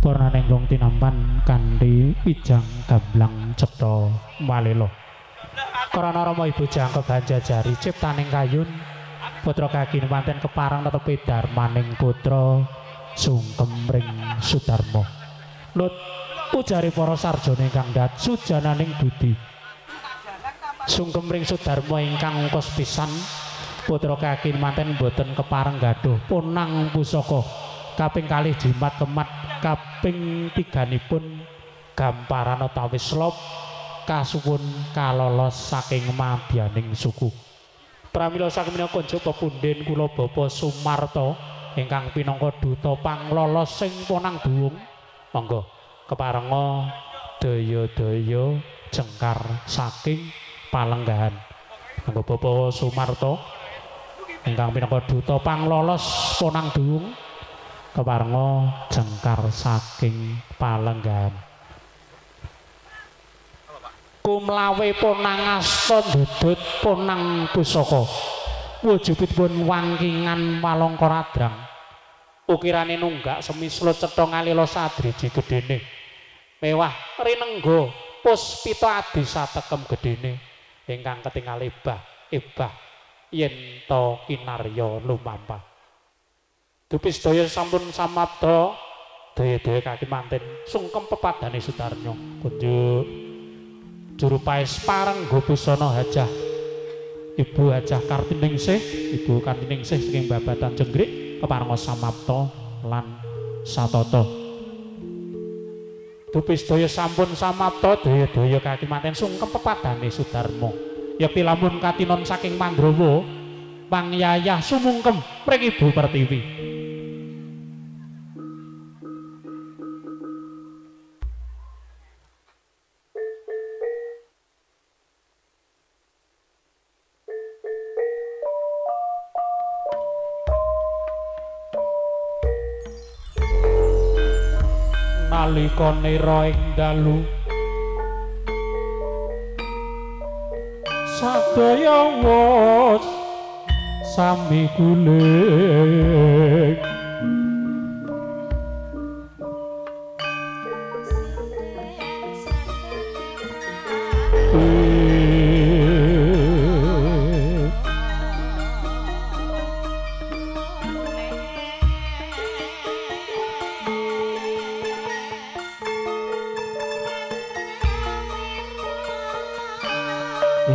Purna nenggong tinampan kanthi wijang gamblang cetha walela. Karana Rama Ibu jangkep hanjajari ciptaning kayun putra kagin manten kepareng netepi darmaning putra sungkem ring Sudarma. Lut ujare para sarjana ingkang dat sujananing budi. Sungkem ring Sudarma ingkang ungkus pisan putra kagin manten boten kepareng gaduh ponang pusaka kaping kalih jimat kemat kaping tiganipun gamparan utawi slop kasuwun kalolos saking madyaning suku. Pramila saking menika kunjuk pepunden kula Bapak Sumarto ingkang pinangka duta panglolos sing ponang duwung, monggo keparenga daya-daya jengkar saking palenggahan. Monggo Bapak Sumarto ingkang pinangka duta panglolos ponang duwung keparenga jengkar saking palenggahan. Kumlawe ponang asta ndudut ponang pusaka wujudipun wangkingan walangka radrang ukirane nunggak semislut cetha ngalila sadriji gedene mewah rinengga puspita adi satekem gedene ingkang ketingal ebah ebah yen ta kinarya lumampah. Dupi sedaya sampun samapta, daya-daya kaki manten sungkem pepadane Sudarnya. Kunjuk juru paes pareng busana Hajah Ibu Hajah Kartiningsih, Ibu Kartiningsih saking Babatan Jenggrik keparenga samapta lan satata. Dupi sedaya sampun samapta, daya-daya kaki manten sungkem pepadane Sudarma. Yekti lamun katinon saking Mandrawa pangyayah sumungkem mring Ibu Pertiwi. Nalika nira ing dalu sadaya wos sami guling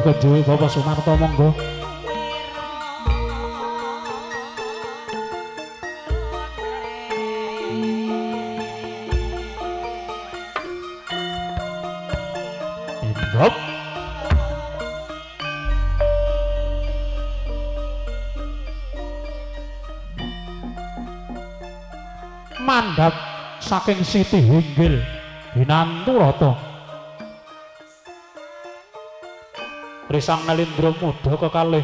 Iku Bapak Sumarto monggo. Indop. Mandhap saking Siti Hinggil Binanturata. Risang Nalindra muda kekalih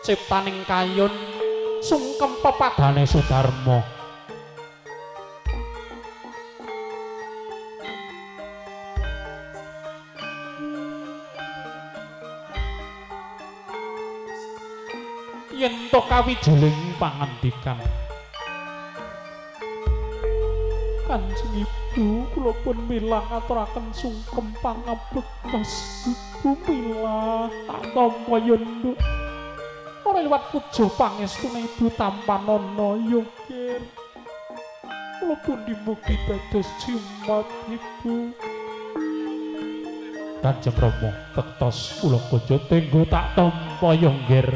ciptaning kayun sungkem pepadane Sudarma. Yen to kawijeling pangandikan Kanjeng Ibu kula pun milah ngaturaken sungkem pangabektos Ibu milah tak tampa yen nduk ora liwat puja pangestune Ibu tampanana ya nggih. Kula pun dimugi dados jimat Ibu. Kanjeng Rama bektos kula kunjuk tenggo tak tampa ya nggih.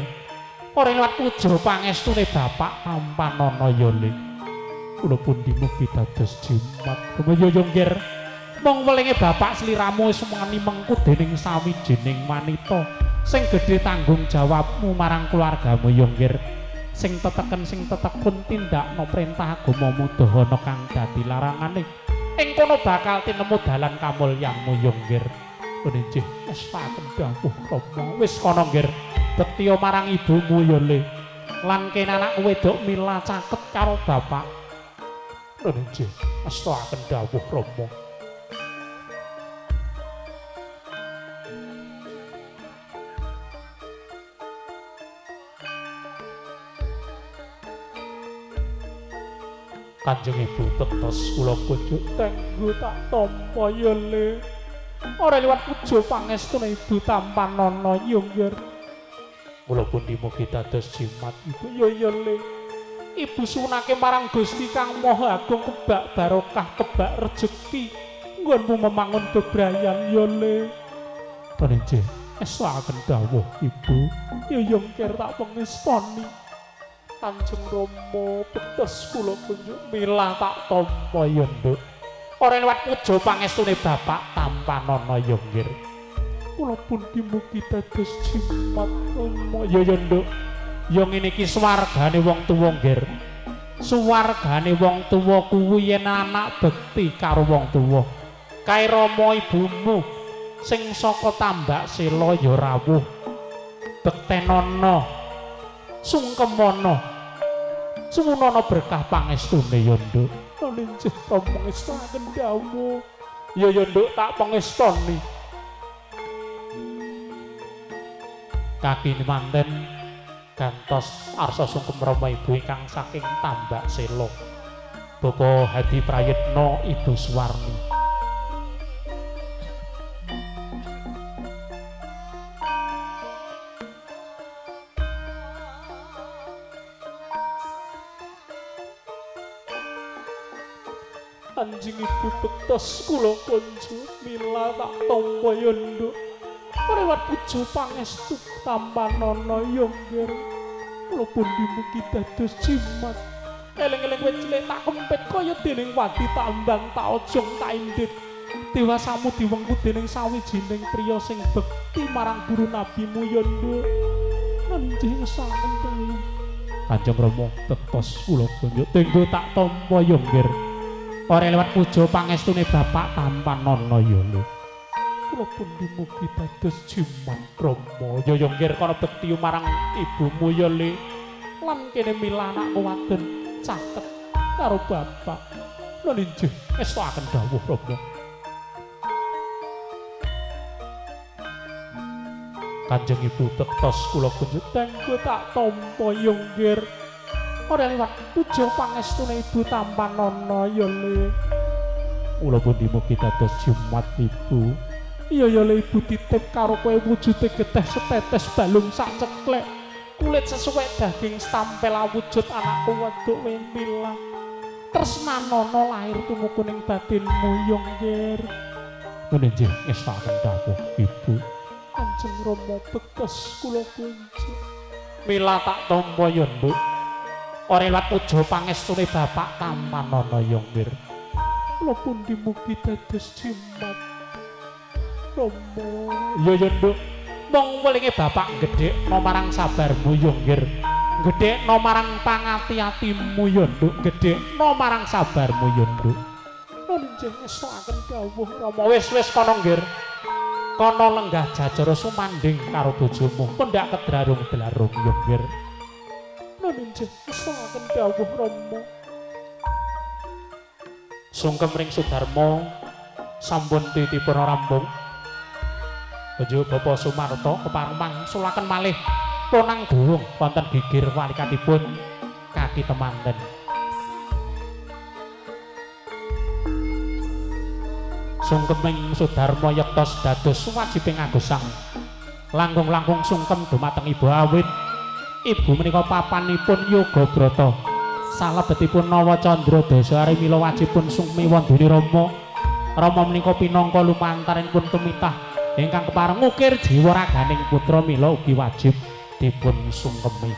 Ora liwat puja pangestune Bapak tampanana ya le. Kula pun dimugi dados jimat. Kaya yo nggih. Mong welinge bapak sliramu wis wani mengku dening sawijining wanita sing gedhe tanggung jawabmu marang keluargamu yo nggih. Sing teteken sing tetekun tindakno perintah agamamu dahana kang dadi larangane. Ing kono bakal tinemu dalan kamulyanmu yo nggih. Nggih, estaken dawuh Rama. Wis kono nggih. Bektiya marang ibumu yo le. Lan kene anakku wedok mila caket karo bapak. Nggih, astoaken dawuh Rama. Kanjeng Ibu tektos kula kunjuk tenggo tak tampa ya le. Ora liwat puja pangestune Ibu tampanana ya nggih. Kula pundi mugi dados jimat Ibu ya ya le. Ibu suwunake marang Gusti Kang Maha Agung kebak barokah kebak rejeki nggonmu memangun bebrayan ya le. Paninjih esaken dawuh Ibu ya ya nggih tak pengestoni. Kanjeng Rama betes kula kunjuk mila tak tampa ya nduk. Ora liwat puja pangestune bapak tampanana ya nggih. Kula pundi mugi dados jimat Rama ya ya nduk. Ya ngene iki swargane wong tuwa nggih. Swargane wong tuwa kuwi yen anak bekti karo wong tuwa. Kae Rama ibumu sing saka Tambak Sela ya rawuh. Bektenono sungkemono. Suwunana berkah pangestune ya nduk. Linjih Rama ngestaken dawuh. Ya ya nduk tak pengestoni. Kaki manten gantos arsa sungkem Rama Ibu ingkang saking Tambak Sela. Bapak Hadi Prayitno Ibu Suwarni. Kanjeng Ibu betos kula kunjuk mila tak tampa ya nduk. Lewat puja pangestu tampanana ya nggih. Kula pundi mugi dados jimat. Eling-eling kowe cilik tak kempit kaya dening wadi tambang tak ojong tak indit. Dewasamu diwengku dening sawijining priya sing bekti marang guru nabimu ya nduk. Njenengan ngesaken dawuh. Kanjeng Rama betos kula kunjuk tenggo tak tampa ya nggih. Ora lewat puja pangestune bapak tampanana ya lho. Kula pundi mugi dados jimat Rama ya ya nggih kono bekti marang ibumu ya le. Lan kene mila anakku wadon caket karo bapak. Lha injih estokaken dawuh Rama. Kanjeng Ibu bektos kula kunjuk tenggo tak tampa ya nggih. Ora liwat puja pangestune Ibu tampanana ya le. Kula pundi mugi dados jimat Ibu. Iya ya le Ibu titip karo kowe wujude getih setetes balung sak ceklek. Kulit sesuwek daging stampel awujud anakku wedok mila. Tresnanana lahir tumuku ning batinmu ya nggih. Ngene nggih ngestaken dawuh Ibu. Kanjeng Rama bekes kula kunjuk. Mila tak tampa ya nduk. Ora liwat puja pangestune bapak tampanana ya nggih. Kula pundi mugi dados jimat Rama. Ya ya nduk. Mung welinge bapak gedhekno marang sabarmu ya nggih. Gedhekno marang pangati-atimu ya nduk. Gedhekno marang sabarmu ya nduk. Njenengan ngestokaken dawuh Rama. Wis wis kono nggih. Kono lenggah jajara sumandhing karo bojomu. Pendak kedrarung-dlarung ya nggih. Njenengan ngestokaken dawuh Rama. Sungkem ring Sudarma sampun titipun rampung. Bojo Bapak Sumarto kepareng mangsulaken malih ponang duwung wonten gigir walikatipun kaki temanten. Sungkeming Sudarma yektos dados wajibing agusang. Langkung-langkung sungkem dumateng Ibu awit. Ibu menika papanipun Yoga Brata. Salebetipun Nawa Candra Dasa mila wajibipun sungkemi wondene Rama. Rama menika pinangka lumantaranipun tumitah ingkang kepareng ngukir jiwa raganing putra mila ugi wajib dipun sungkemi.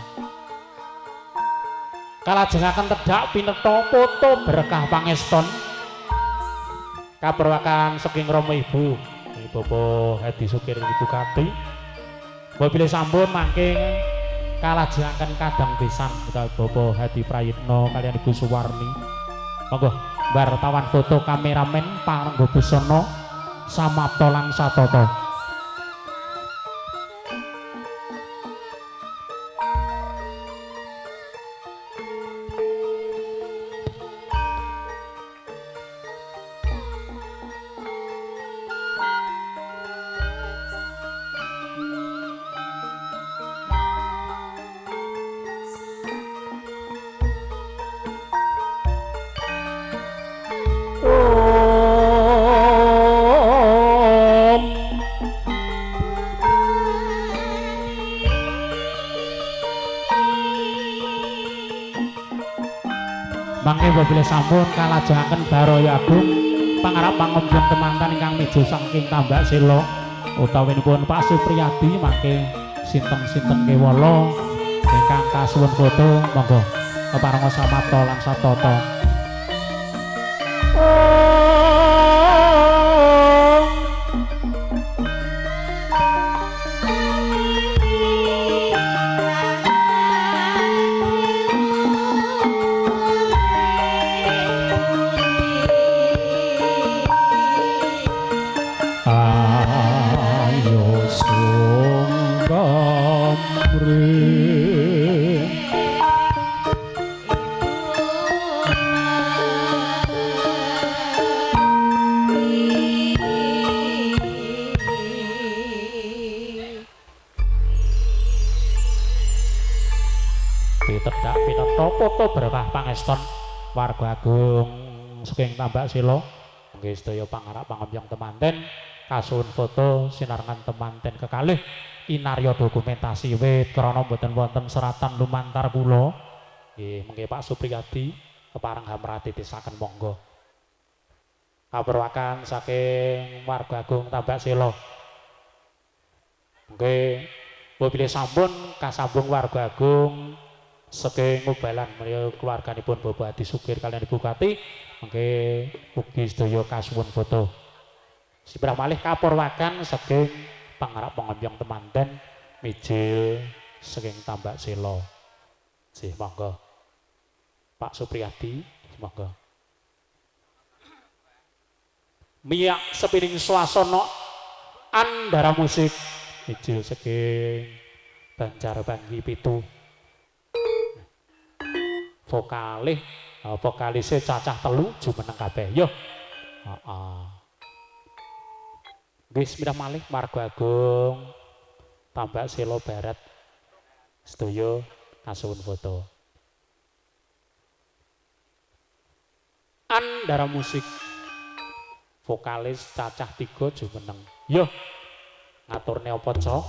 Kalajengaken tedhak pinetha foto berkah pangeston kaperwakan saking Rama Ibu, Bapak Hadi Sukir Ibu Kati. Mbok bilih sampun mangke kalajengaken kadang pisan utawi Bapak Hadi Prayitno kaliyan Ibu Suwarni. Monggo wartawan foto kameramen parengga busana samapta lan satata. Nggih bilih sampun kalajengaken Baraya Agung pangarep pangembyong temanten ingkang mejo saking Tambak Selo utawinipun Pak Supriyadi mangke sinten-sinten kewala ingkang kasuwun foto monggo keparenga samapta lan satata. Pitedak pinetha foto berkah pangeston warga agung saking Tambak Selo nggih sedaya pangarep pangembyong temanten kasuwun foto sinarengan temanten kekalih kinarya dokumentasi wit krana mboten wonten seratan lumantar kula nggih mengke Pak Supriyadi kepareng hamrati tisaken monggo kaperwakan saking warga agung Tambak Selo nggih bilih sampun kasambung warga agung saking Ngubalan menika keluarganipun Bapak Adi Sukir kaliyan Ibu Kati mengke ugi sedaya kasuwun foto. Sibrah malih kapurwakan saking pangarep pangembyong temanten mijil saking Tambak Selo. Nggih monggo. Pak Supriyadi monggo. Miyak sepiring swasana andhara musik mijil saking Banjar Banggi 7. Vokalih, vokalise cacah 3 jumeneng kabeh. Yo. Heeh. Nggih bismillah malih warga agung Tambak Selo Barat sedaya kasuwun foto. Andhara musik vokalis cacah 3 jumeneng. Yo. Ngaturne apa, Cok?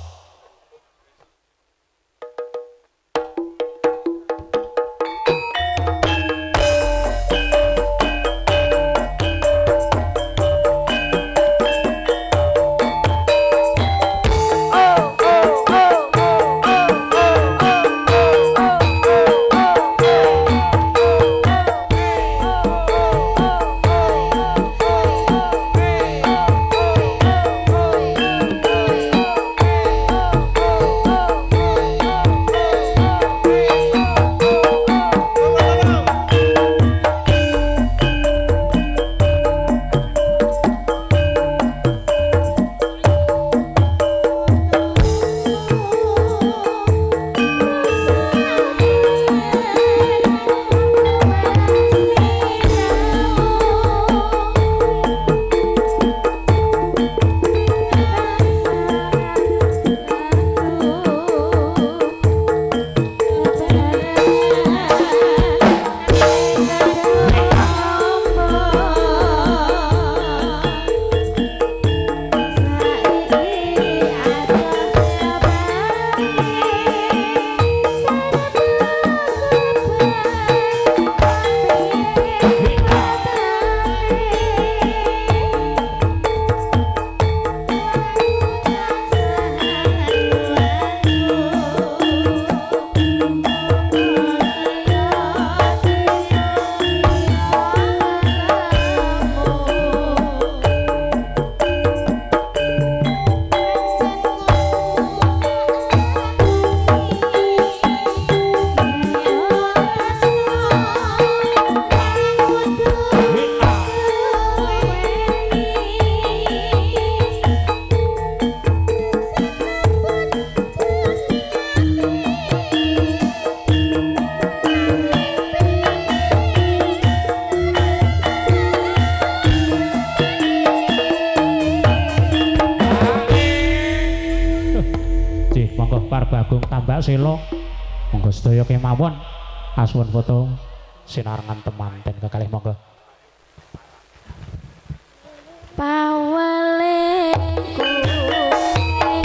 Tambak Selo monggo sedaya kemawon kasuwun foto sinarengan temanten kekalih monggo. Pawelingku ing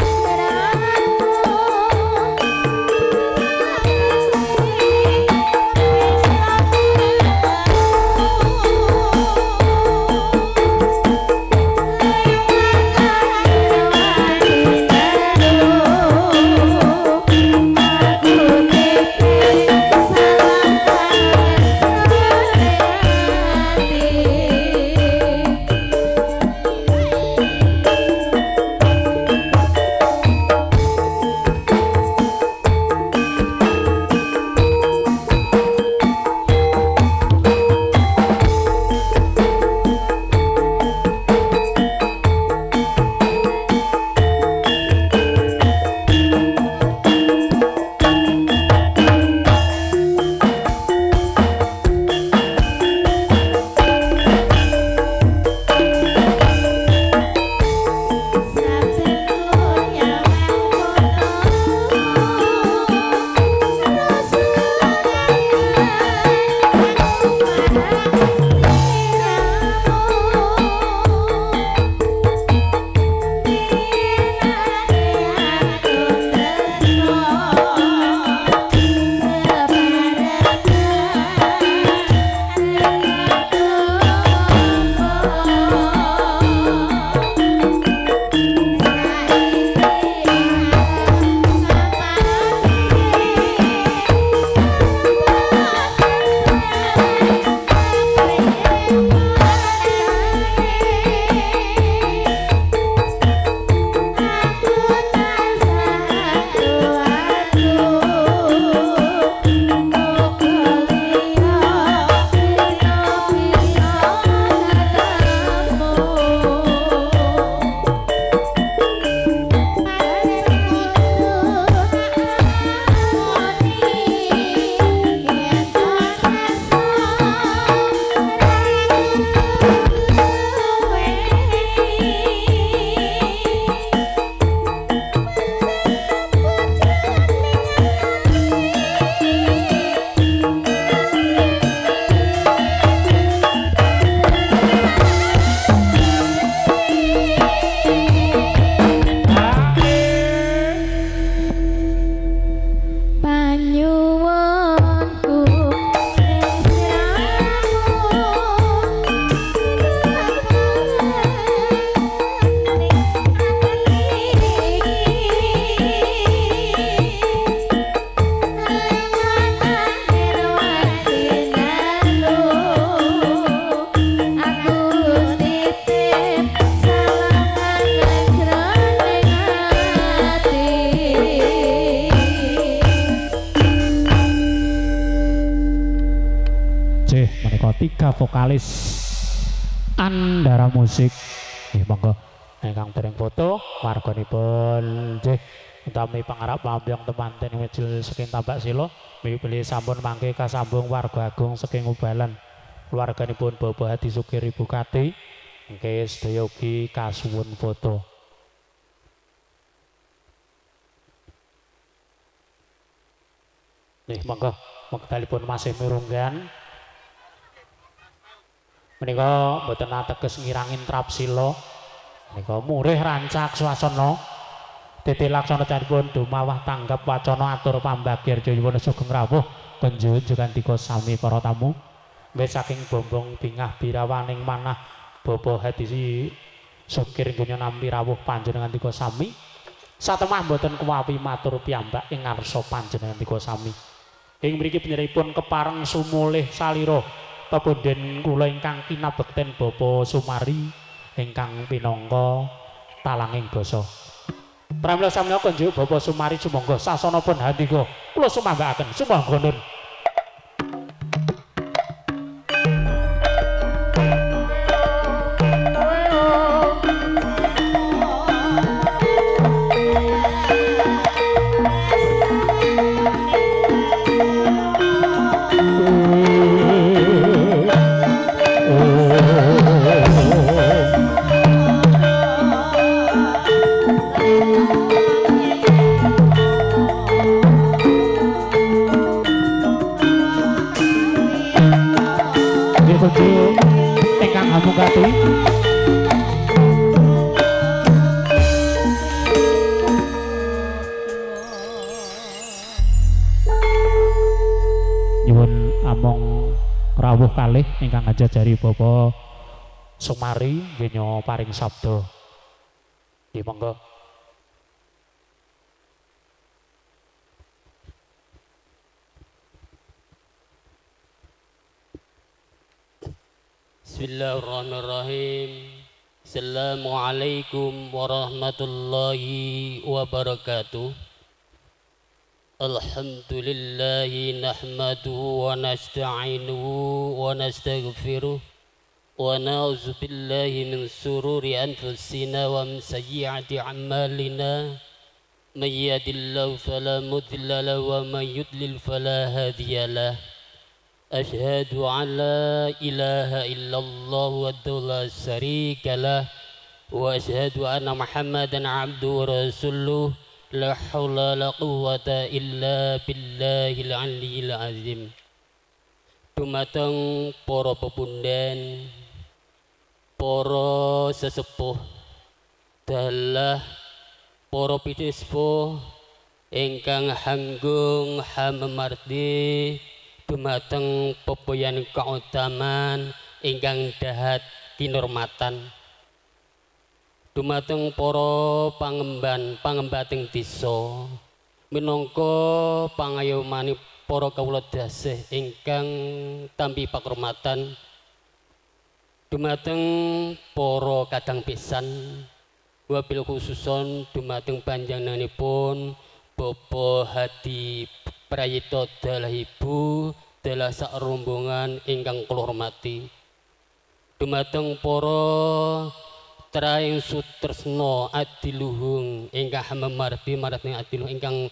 keluarga vokalis Andara Musik. Nggih monggo ingkang dereng foto warganipun nggih utami pangarep pambyong temanten wijil saking Tambak Silo mipilih sampun mangke kasambung warga agung saking Ubalan keluarganipun Bapak Hadi Sukir Ibu Kati mangke sedaya ugi kasuwun foto. Nggih monggo wekdalipun masih mirunggan menika mboten ateges ngirangin trapsila menika murih rancak swasana titi laksana canipun dumawah tanggap wacana atur pambagir jayuwana sugeng rawuh kunjungan jugandika sami para tamu wis saking bombong bingah birawaning manah Bapak Hadi Sukir ngene nampi rawuh panjenengan tika sami satemah mboten kuwawi matur piyambak ing ngarsa panjenengan tika sami. Ing mriki panjenenganipun kepareng sumulih salira pepundhen kula ingkang kinabekten Bapak Sumari ingkang pinangka talanging basa. Pramila samya kunjuk Bapak Sumari sumangga sasanapun handika kula sumanggaken sumangga nun. Nyuwun among rawuh kalih ingkang ngajajari Bapak Sumari nggih paring sabda. Nggih monggo. Bismillahirrahmanirrahim. Assalamualaikum warahmatullahi wabarakatuh. Alhamdulillahi nahmaduhu wa nasta'inuhu wa nastaghfiruh wa na'udzu billahi min sururi anfusina wa min sayyiati a'malina. May yahdihillahu fala mudilla lahu wa may yudlil fala hadiya lahu. Ashhadu an la ilaha illallah wahdahu la syarika lah wa ashhadu anna Muhammadan abduhu wa rasuluh. La haula la quwwata illa billahil aliyyil azim. Dumateng para pepunden, para sesepuh, dalah para pitisepuh ingkang hanggung hamemardi dumateng pepoyan kautaman ingkang dahat kinurmatan. Dumateng para pangemban pangembating desa minangka pangayomani para kawula dasih ingkang tampi pakurmatan. Dumateng para kadang pisan wabil khususon dumateng panjenenganipun Bapak Hadi Prayitno dalah ibu dalah sak rombongan ingkang kula hormati. Dumateng para traing sutresna adiluhung ingkang memardi marang adiluhung ingkang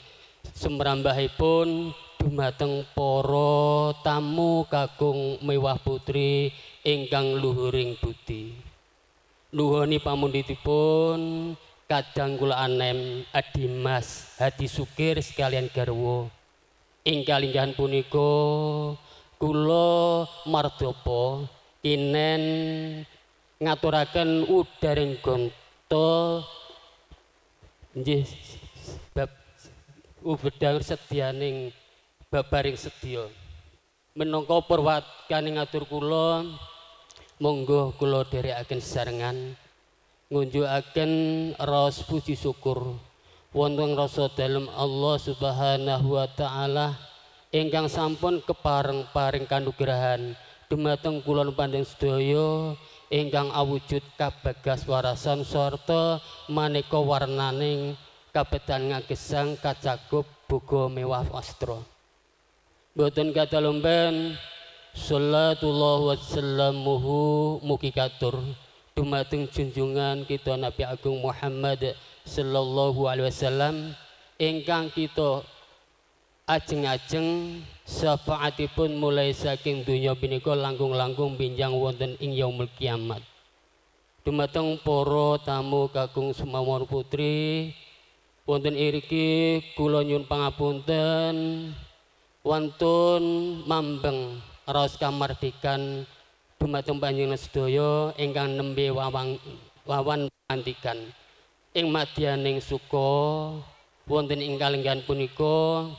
sumrambahipun dumateng para tamu kakung mewah putri ingkang luhuring budi. Nuhoni pamundhutipun kadang kula anem Adimas Hadi Sukir sekalian garwa. Ing kalinggahan punika kula mardapa kinen ngaturaken udaring gonto nggih bab ubedang sedyaning babaring sedya. Minangka purwakaning atur kula monggo kula dherekaken sesarengan ngunjukaken raos puji syukur wonten rasa dalem Allah Subhanahu wa taala ingkang sampun kepareng paring kanugrahan dumateng kula panjenengan sedaya ingkang awujud kabagas warasan sarta maneka warnaning kabedan ngagesang kacakup boga mewah wastra. Mboten kadalomben Sallallahu wasallamuhu mugi katur dumateng junjungan kita Nabi Agung Muhammad sallallahu alaihi wasallam ingkang kita ajeng-ajeng syafaatipun mulai saking dunya punika langkung-langkung binjang wonten ing yaumul kiamat. Dumateng para tamu kakung sumawon putri wonten iriki kula nyuwun pangapunten wantun mambeng raos kamardikan dumateng panjenengan sedaya ingkang nembe wawan pantikan ing madyaning suka wonten ing kalenggahan punika.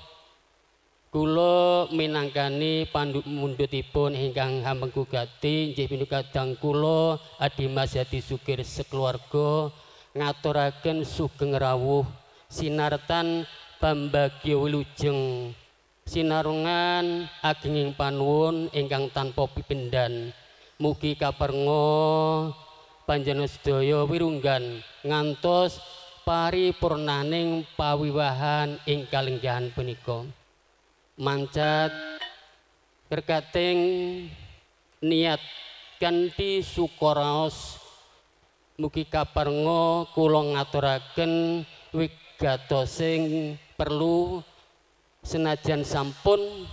Kula minangkani panduk mundhutipun ingkang hamengku gati inggih punika kadang kula Adimas Hadi Sukir sekeluarga ngaturaken sugeng rawuh sinartan pambagya wilujeng sinarungan agenging panuwun ingkang tanpa pipendhan. Mugi kaparenga panjenengan sedaya wirunggan ngantos paripurnaning pawiwahan ing kalenggahan punika. Mancat berkating niat kanthi sukaraos mugi kaparenga kula ngaturaken wigatosing perlu senajan sampun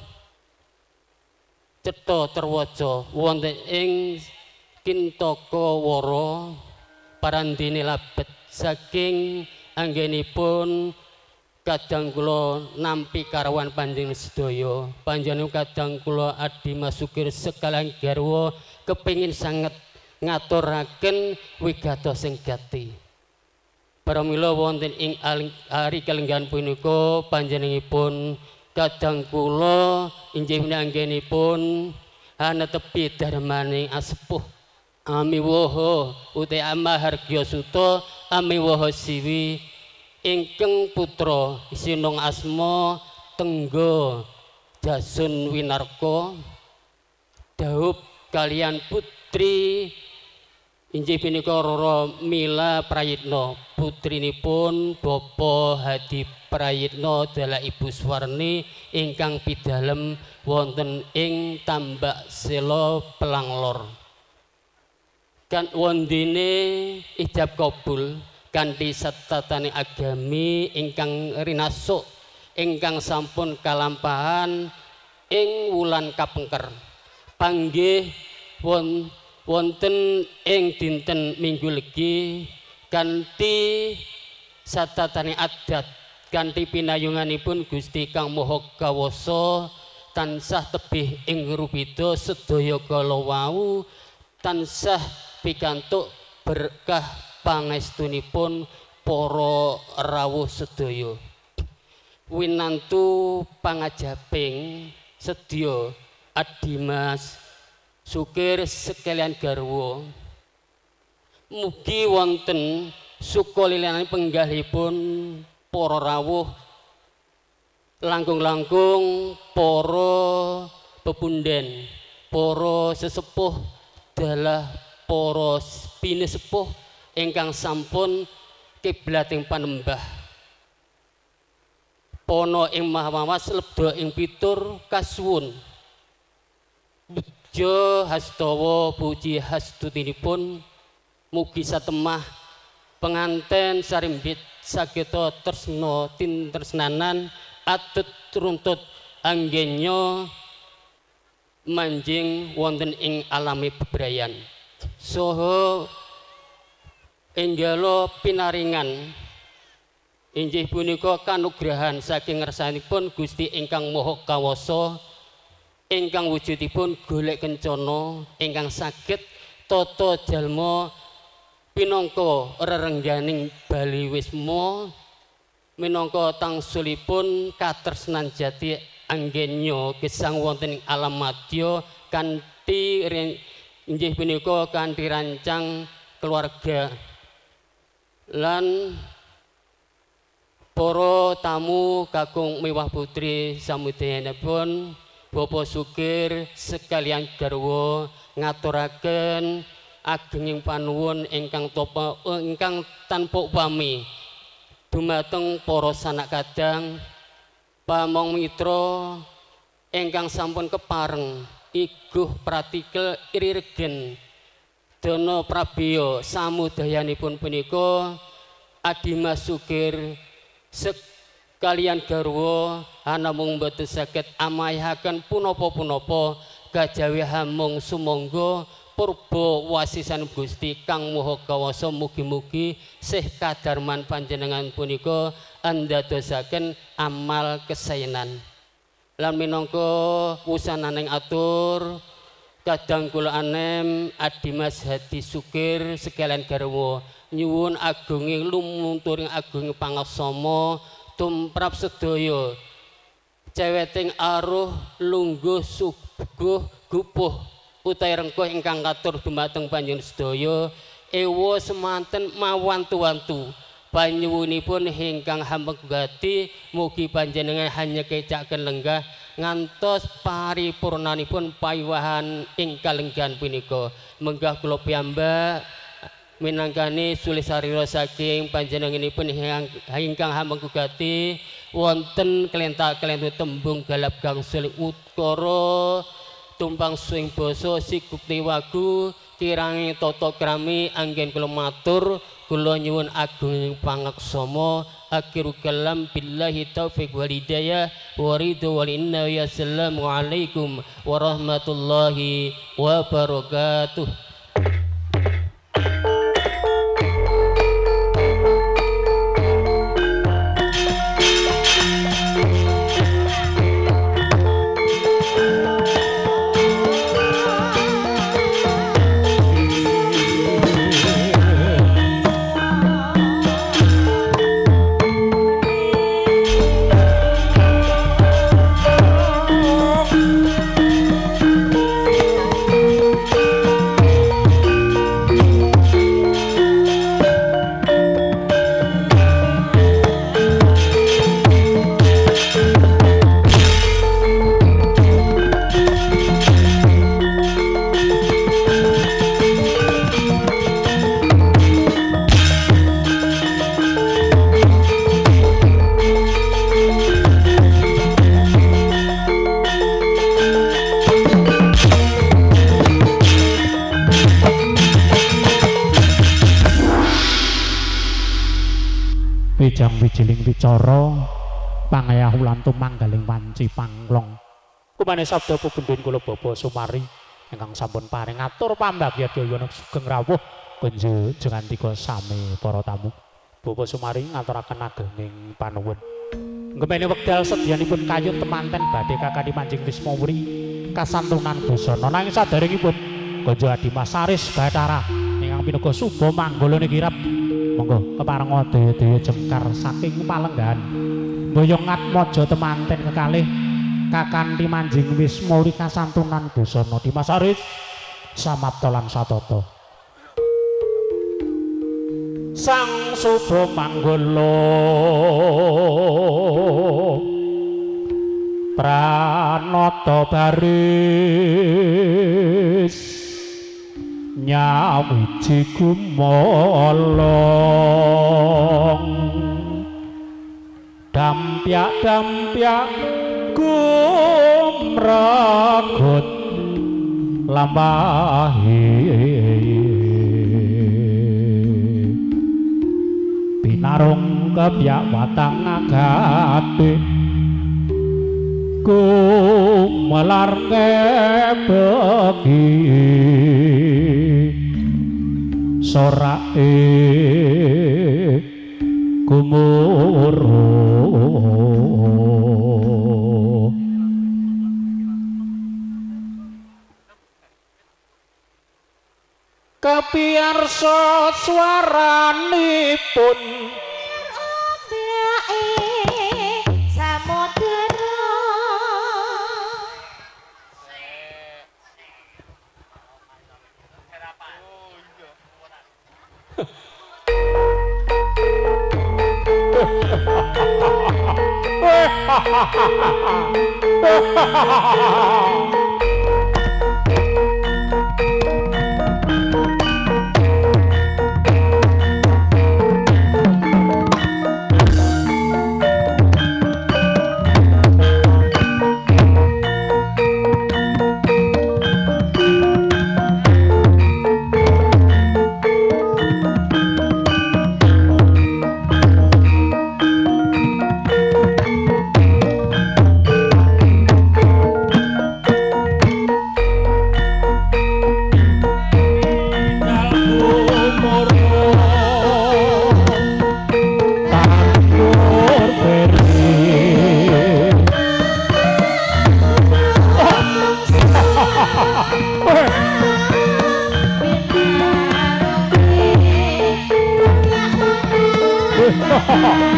cetha terwaca wonten ing Kintaka Wara parandene labet saking anggenipun kadang kula nampi karawan panjenengan sedaya. Panjenengan kadang kula Adimas Sukir sekalian garwa kepingin sanget ngaturaken wigatosing gati. Pramila wonten ing ari kalenggahan punika panjenenganipun kadang kula inggih anggenipun hanetepi dharmaning asepuh amiwoho uti amahargya suta amiwoho siwi ingkang putra sinung asma Tenggo Jasun Winarko daup kalian putri inggih punika Roro Mila Prayitno, putrinipun Bapak Hadi Prayitno dalah Ibu Suwarni ingkang pidalem wonten ing Tambak Selo Pelanglor. Kan wondene ijab kabul kanthi satatane agami ingkang rinasuk ingkang sampun kalampahan ing wulan kapengker panggih wonten ing dinten Minggu Legi kanthi satatane adat kanthi pinayunganipun Gusti Kang Maha Kawasa tansah tebih ing rubeda sedaya kala wau tansah pikantuk berkah pangestunipun para rawuh sedaya. Winantu pangajaping sedya Adimas Sukir sekalian garwa mugi wonten sukalilane penggalihipun para rawuh langkung-langkung para pepunden, para sesepuh dalah para pinesepuh ingkang sampun kiblating panembah pono ing mahawawas lebda ing pitur kasuwun puja hastawa puji hastutinipun mugi satemah penganten sarimbit sageta tresna tintresnanan atut runtut anggenya manjing wonten ing alami bebrayan saha enggala pinaringan inggih punika kanugrahan saking ngersanipun Gusti ingkang Maha Kawasa ingkang wujudipun golek kencana ingkang saged tata jalma pinangka rerengganing bali wisma minangka tangsulipun katresnan jati anggenya gesang wonten ing alam madya kanthi inggih punika kanthi rancang keluarga lan para tamu kakung mewah putri samudayanipun Bapak Sukir sekalian garwa ngaturaken agenging panuwun ingkang topa ingkang tanpa upami dumateng para sanak kadang pamong mitra ingkang sampun kepareng iguh pratikel irirgen dana prabeya samudayanipun punika Adimas Sukir sekalian garwa anamung boten saged amayahaken punapa-punapa gajawi hamung sumangga purba wasisan Gusti Kang Maha Kawasa mugi-mugi sih kadarman panjenengan punika andadosaken amal kesaenan. Lan minangka wusananing atur kadang kula anem Adimas Hadi Sukir sekalian garwa nyuwun agunging lumunturing agunging pangasama tumrap sedaya ceweting aruh lungguh suguh gupuh utawi rengkuh ingkang katur dumateng panjenengan sedaya ewa semanten mawantu-wantu panyuwunipun ingkang hamegati mugi panjenengan hanyekecaken lenggah ngantos paripurnanipun paiwahan ing kalenggahan punika. Menggah kula piyambak minangkani sulih sarira saking panjenenganipun ingkang hamegati wonten kelentak-kelentu tembung galap gangsul ukara tumpang suwing basa sigupti wagu kirangi tata krami anggen kula matur kula nyuwun agung pangaksama akhiru kalam billahi taufik wal hidayah wa ridho wal inna ya assalamu alaikum warahmatullahi wabarakatuh. Wijang wijiling wicara pangayah wulan tumanggaling wanci panglong kumane sabda pepundhen kula Bapak Sumari ingkang sampun paring atur pambagya daya sugeng rawuh kunjungantika sami para tamu. Bapak Sumari ngaturaken agenging panuwun. Ngemene wekdal sedyanipun kayun temanten badhe kakadi manjing Wismawuri kasantunan busana nanging saderengipun Kanjeng Adimas Saris Bathara ingkang pinuga suba manggala kirap monggo keparenga daya-daya jengkar saking palenggahan boyong atmaja temanten kekalih kakanthi manjing Wismawuri kasantunan busana Dimas Aris samapta lan satata. Sang Suba Manggala pranata baris nyawiji gumolong dampyak-dampyak gumragut lampahi pinarung kepyak watang agate gumelar kebegi sorake gumuruh kepiyarsa swaranipun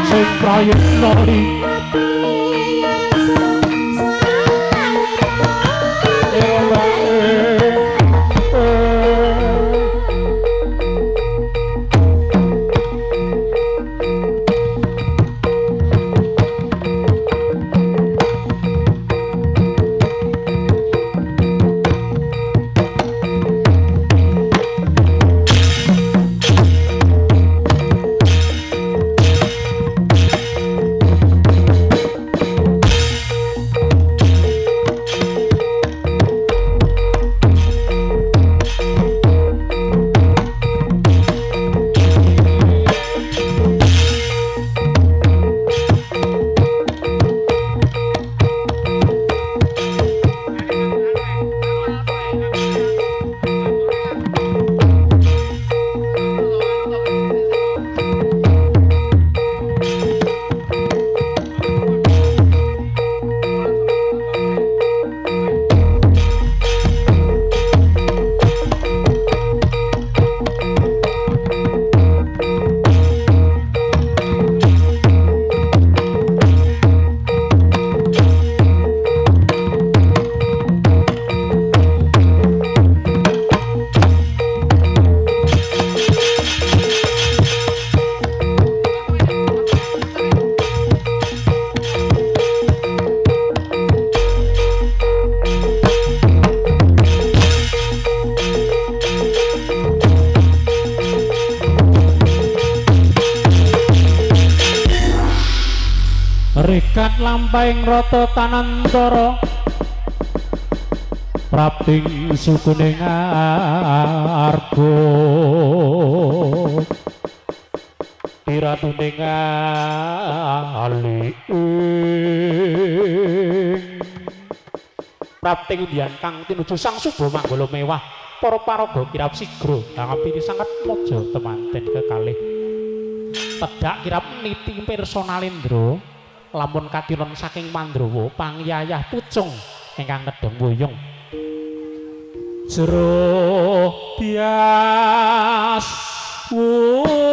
Sing prayitna li Rikat lampahing rata tanantara prapting sukuning arga iratuning ali prapting undian kang tinuju sang suba manggala mewah para paraga kirap sigra ngapiri sanget mojo temanten kekalih tedhak kirap niti personalendra lamun katiron saking Mandrawa pangyayah pucung ingkang nedheng wuyung jero bias wuyung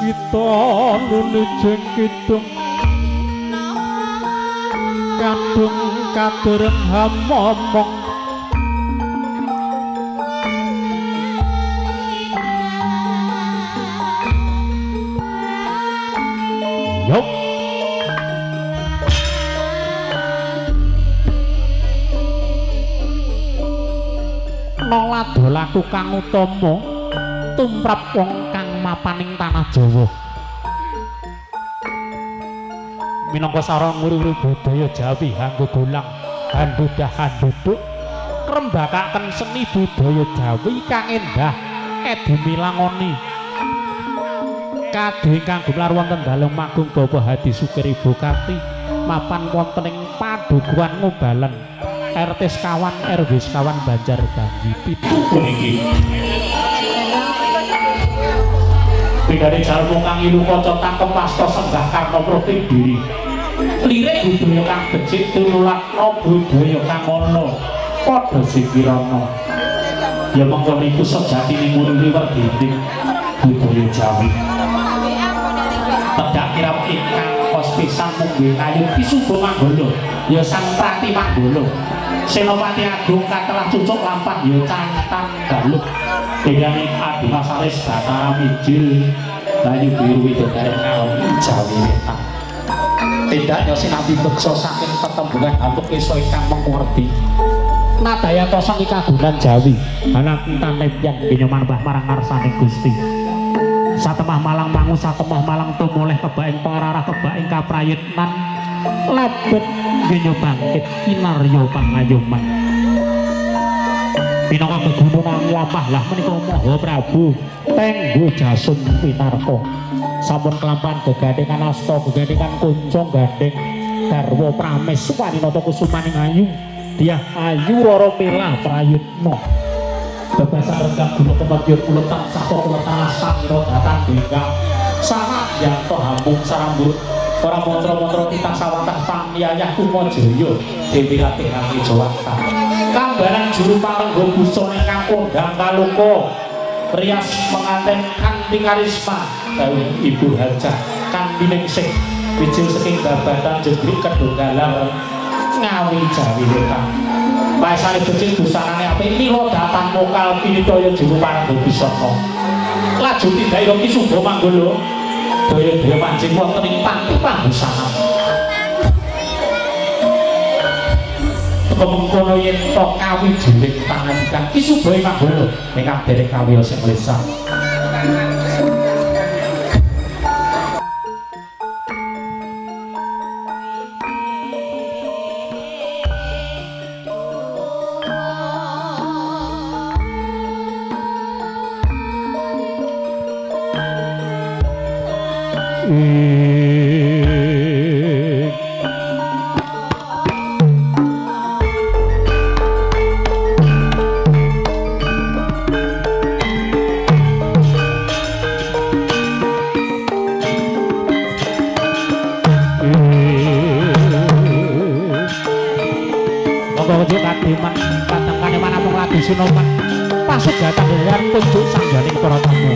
kita nunjung kidung kadung kadereng hamomong yok nolado laku kang utama tumrap wong kang mapaning tanah Jawa minangka sarana nguri-uri budaya Jawi hanggo golang handudah handuduk ngrembakaken seni budaya Jawi kang endah edi milangoni kadhe ingkang gumelar wonten dalem Magung Bapak Hadi Sukir Ibu Karti mapan wonten ing Padukuhan Ngobalen RT sekawan RW sekawan Banjar Banggi 7 puniki. Bidane jalma kang ilu kaca tangkem wasta sembah karna prati diri. Lirik budaya kang becik tinulatna budaya kang ana padha sikirana. Ya mengkono iku sejatine nguri-uri werdining budaya Jawi. Tedhak kirap ingkang kos pisan mungguh kayu Kisuba Manggala ya Sang Prati Manggala. Senopati Agung katelah cucuk lampah ya Cantan Galuh. Degane Adimasaris Batara Mijil Bayu Biru Widodari Alam Jawi Wetan. Tindaknya sinambi beksa saking tetembungan hampuk iso ingkang mengwerdi. Nadaya tosang ikagunan Jawi anak tanep yang kinyoman bah marang ngarsaning Gusti. Satemah malang mangu satemah malang tumoleh kebak ing pangarah kebak ing kaprayitnan lebet genyo bangkit kinarya pangayoman. Pinangka gegununan wamah lah menika Maha Prabu tenggo jasun pinarka. Sampun kelampahan gegandengan asta gegandengan kuncung gandeng garwa prameswari nata kusumaning ayu Dyah Ayu Rara Milah Prayitna bebasan renggang gula kemebya kula tansah kula tansah datang dengkang sanadyan to hambung sarambut ora mantra-mantra titah sawatah pamiyayah Kumajaya Dewi Ratih Jawata kambaran juru palengga busana ingkang kondhang kaloka rias penganten kanthi karisma dawuh Ibu Hajah kanthi ningsih wijil saking babatan jegrik Kedunggalar Ngawi Jawi Wetan paesane becik busanane apik mila datan mokal pinitaya juru palengga busana laju tindakira Ki Suba Manggala daya-daya manjing wonten ing panti pambusanan teka mengkono yen to kawijiling pangandikan Ki Suba Manggala ingkang dereng kawiyos ing lesan. Pasugatan lan kunjuk sangganing para tamu.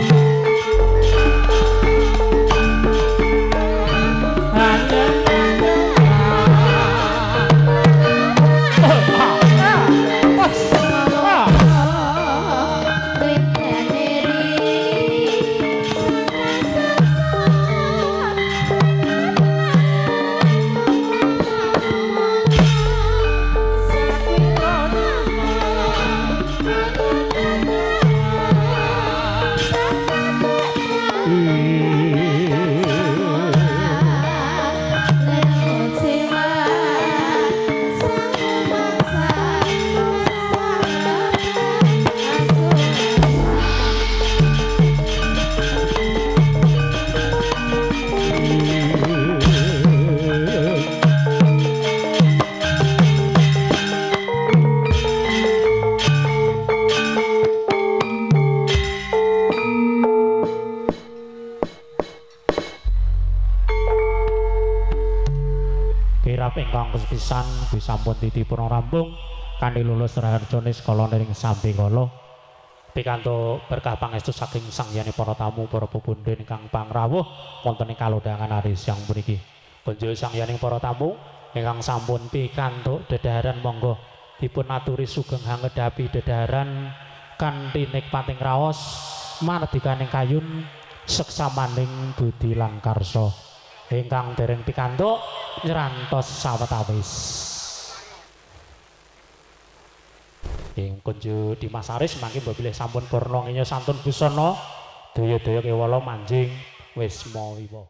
Ingkang kesepisan kuwi sampun titipun rampung kanthi lulus raharja niskala ning sambekala pikantuk berkah pangestu saking sang hyang para tamu para pepundhen ingkang pangrawuh wonten ing kalodhangan ari siang puniki. Kunjuk sang hyang para tamu ingkang sampun pikantuk dedaharan monggo dipun aturi sugeng hangedhapi dedaharan kanthi nikmating raos mardikaning kayun seksamaning budi lan karsa. Ingkang dereng pikantuk nyrantos sawetawis. Ing kunjuk Dimas Aris mangke mbok bilih sampun purna ngenya santun busana daya-daya kewala manjing wisma wiwa.